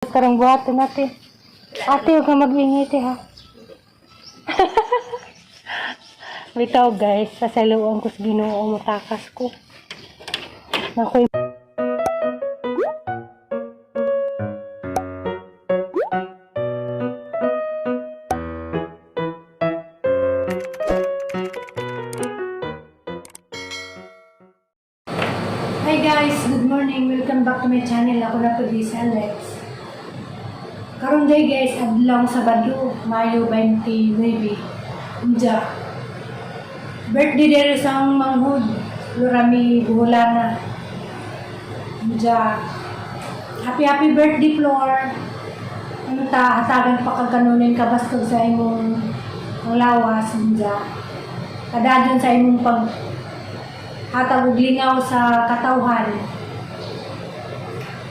Sa tarong buhaton natin. Ate, huwag kang mag-ingay, te, ha? Bitaw, guys. Sasaluan ko sa Ginoo, matakas ko. Naku. Hi guys! Good morning! Welcome back to my channel. Ako na po si Alex. Karon day guys, adlaw Sabado, Mayo 29. Unja. Birthday dere sa ang manghud, Lorami Buholana. Unja. Happy happy birthday, Flor. Ano ta hatagan pa kag kanunin kabaskog sa imong ang lawas unja. Kadadyon sa imong pag hatag og lingaw sa katawhan.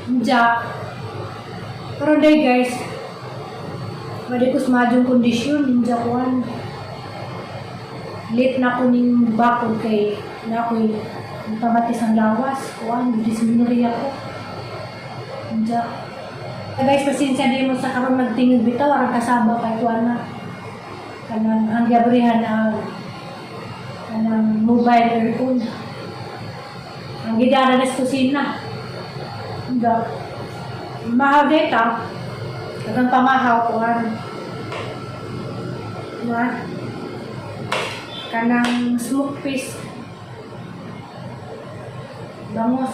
Unja. Pero day guys, wala ko sa madyong kondisyon, unja kuan. Late na ko ning bakod kay na ako'y pamatis ang lawas, kuan, dysmenorrhea ko. Unja. Eh, guys, pasensya din mo sa karon magtingog bitaw, arang kasaba kay kuan na. Kanang hanggabrihan ang kanang mobile aircon. Ang gidara na sa kusina. Hindi. Mahaw data. Dagang pamahaw kuan. Wa. Kanang smoke fish. Bangos.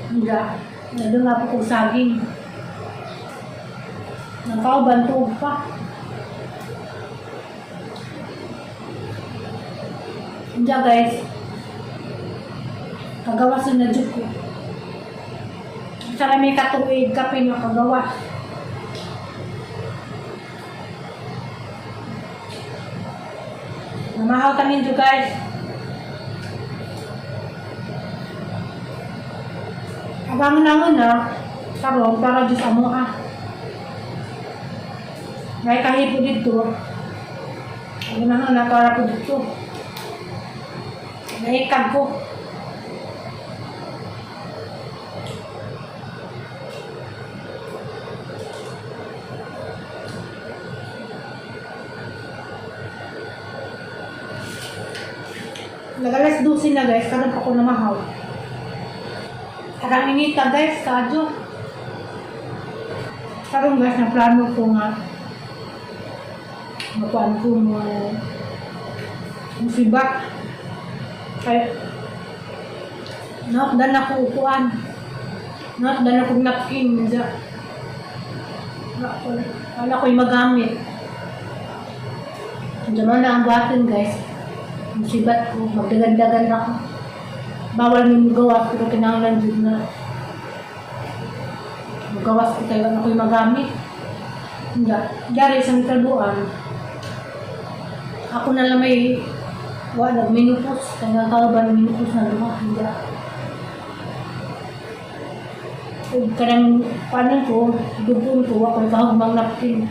Hindi. Nandun nga po kong saging. Nang kauban tuog pa. Hindi guys. Kagawas na jud ko. Sa may katuig kape nga kagawas. Namahaw kami dito guys. Abang na na, karon para jud sa amoa. May kahipo dito. Abang na para po dito. Nahikag ko. Nag-alas 12 na guys, karon pa ko namahaw. Karang inita guys, kadyo. Karon guys, na plano ko nga makuan ko mo musibat. Kay nakdan ako upuan. Nakdan ako napkin. Wala ko'y magamit. Diyan na ang buhatin guys. Musibat ko, magdagan-dagan ako. Bawal mo gawas pero kinahanglan jud na magawas ko tayo ako'y magamit. Hindi. Dari sa trabuan, ako na lang may wa nagminupos. Kaya kauban minupos na duha. Hindi. Ug kanang panon ko, dugon ko, ako'y kahugmang napkin.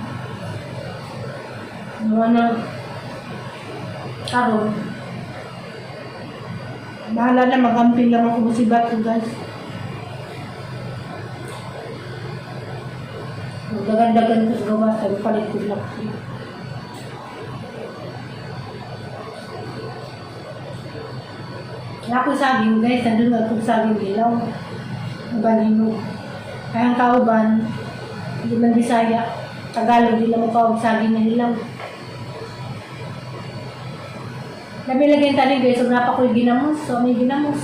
Nga na karon bahala na, magamping lang ako musibat ko guys. Magdagan-dagan ko sa gawas, sabi palit ko napkin. Wala ko saging guys, nandun nga akong saging dilaw. Uban hinog. Kaya ang kauban, hindi man Bisaya, Tagalog, di lang mo kaog saging na hilaw. Dami lagi yung tanin guys, so napa ko'y ginamos, so may ginamos.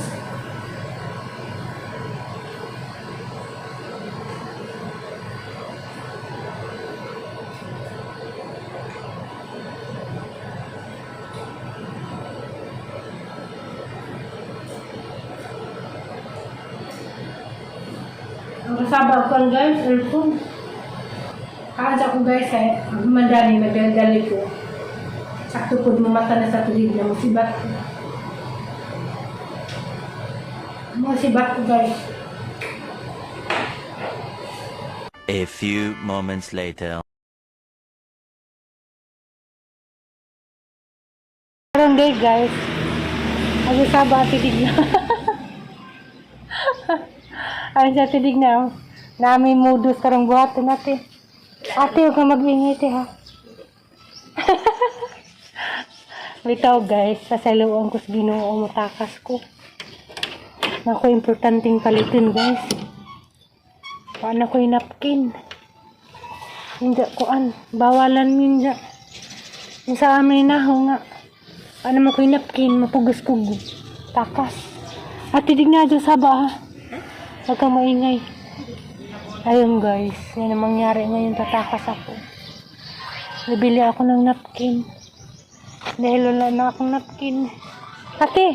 Ang kasaba ko guys, aircon. Kaan sa ko guys, kay ang mandali, magdali ko. Sakto po mata na sa tulig na musibat ko. Musibat ko guys. A few moments later. Karon day guys. Ang saba tidig na. Ay sa tidig na. Nami modus karong buhaton ate. Ate, huwag kang mag-ingay te ha. Bitaw guys, sasaluan ko sa Ginoo matakas ko. Nako, importanteng palitin guys. Paano ko yung napkin? Hindi kuan, bawalan minja. Yung sa amin na ho nga. Paano mo ko yung napkin, mapugas ko takas. Ate, digna dyan sa ba ha? Huwag kang maingay. Ayun guys, yan ang mangyari ngayon, tatakas ako. Nabili ako ng napkin. Dahil wala na akong napkin. Ate!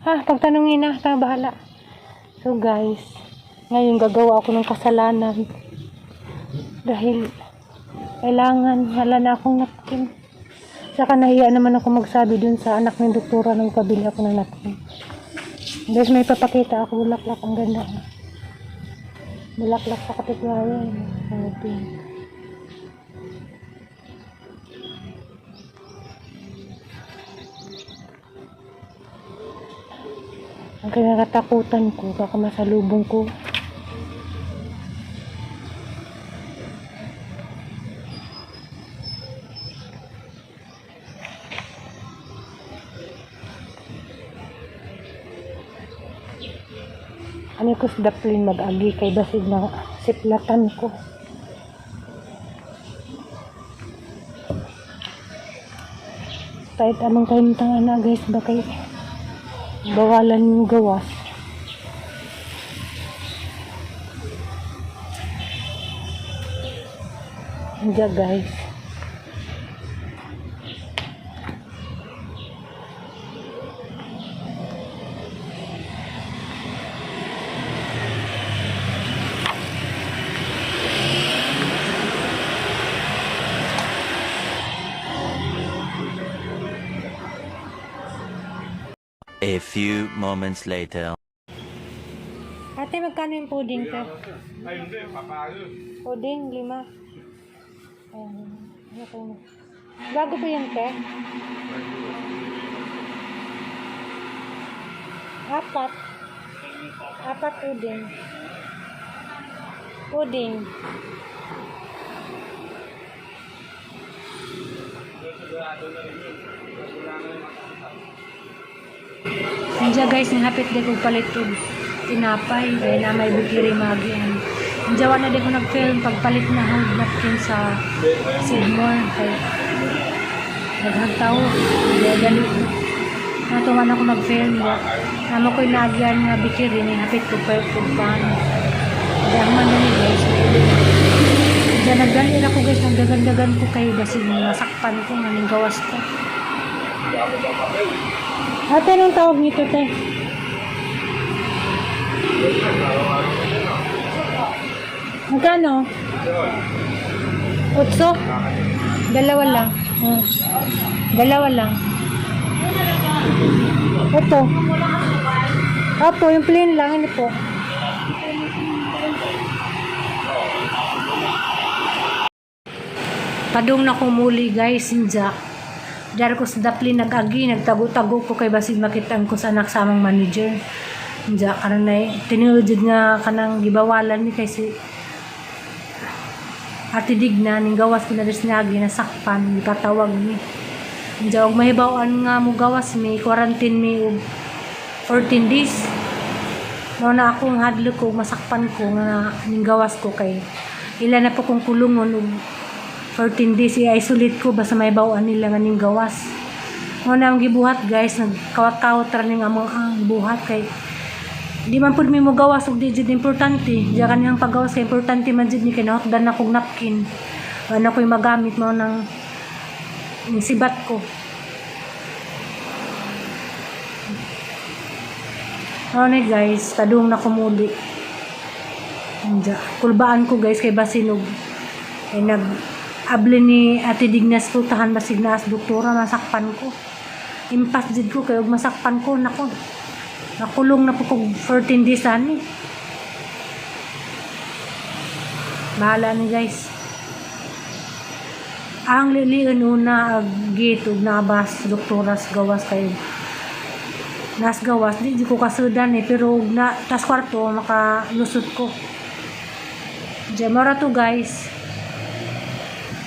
Ha, pagtanungin na, tayo bahala. So guys, ngayon gagawa ako ng kasalanan. Dahil kailangan, wala na akong napkin. Saka nahiya naman ako magsabi dun sa anak ng doktora nung pabili ako ng napkin. Guys, may papakita ako bulaklak. Ang ganda. Bulaklak sa kapitbahay. Ang pink. Ang kinakatakutan ko, baka masalubong ko. Ano ko sa daplin mag-agi kay basig na siplatan ko. Kahit amang kahimtang ana guys, bakay bawalan yung gawas. Hindi guys. A few moments later. Ate, magkano yung puding te? Ay, hindi. Papalo. Puding, 5. Ayan. Ano ko na? Bago pa yan, te? Apat. Apat puding. Puding. Nandiyan guys, nangapit di ko palit og tinapay. Kaya na may bukiri magian. Nandiyan na di ko nag-film pagpalit na hog napkin sa Sidmore. Kay daghang tao. Kaya dali ko. Natuwa na ako mag-film. Namo ko'y nagyan nga bikiri ni hapit ko pa og pan. Kaya man na ni guys. Diyan nagdali na ko guys, nagdagan-dagan ko kay basig masakpan ko nga ning gawas ko. Ate, anong tawag nito, te? Magkano? 8? Dalawa lang. Dalawa lang. Ito. Apo, yung plain lang. Ano po? Padung na kumuli guys, sinja. Dar ko sa dapli nag-agi, nagtago-tago ko kay basig makita ko sa anak sa among manager. Inja karon na tinuod jud nga kanang gibawalan mi kay si Ate Digna ning gawas ko na diri nga nasakpan gipatawag mi. Inja og mahibaw-an nga mo gawas mi quarantine mi og 14 days. Mao na akong hadlok ko masakpan ko nga ning gawas ko kay ila na po kong kulungon og 14 days i-isolate ko basta may bawaan nila nga ning gawas. Mao na ang gibuhat guys, nagkawat-kawat ra ning among ang buhat kay di man pud mi mo gawas og di jud importante. Diya kaniyang paggawas kay importante man jud ni kay nahotdan na kog napkin. Wala na ko'y magamit mao nang ning sibat ko. Mao na guys, padung na kumuli. Anja, kulbaan ko guys kay basinog ay nag abli ni Ate Dignas putahan basig naas doktora masakpan ko. Impas jud ko kay og masakpan ko nako. Nakulong na po kog 14 days ani. Bahala ni guys. Ang liliun una ag gate ug nabas doktora sa gawas kay Nas gawas di ko kasudan eh, pero na tas kwarto makalusot ko. Diya mara to, guys.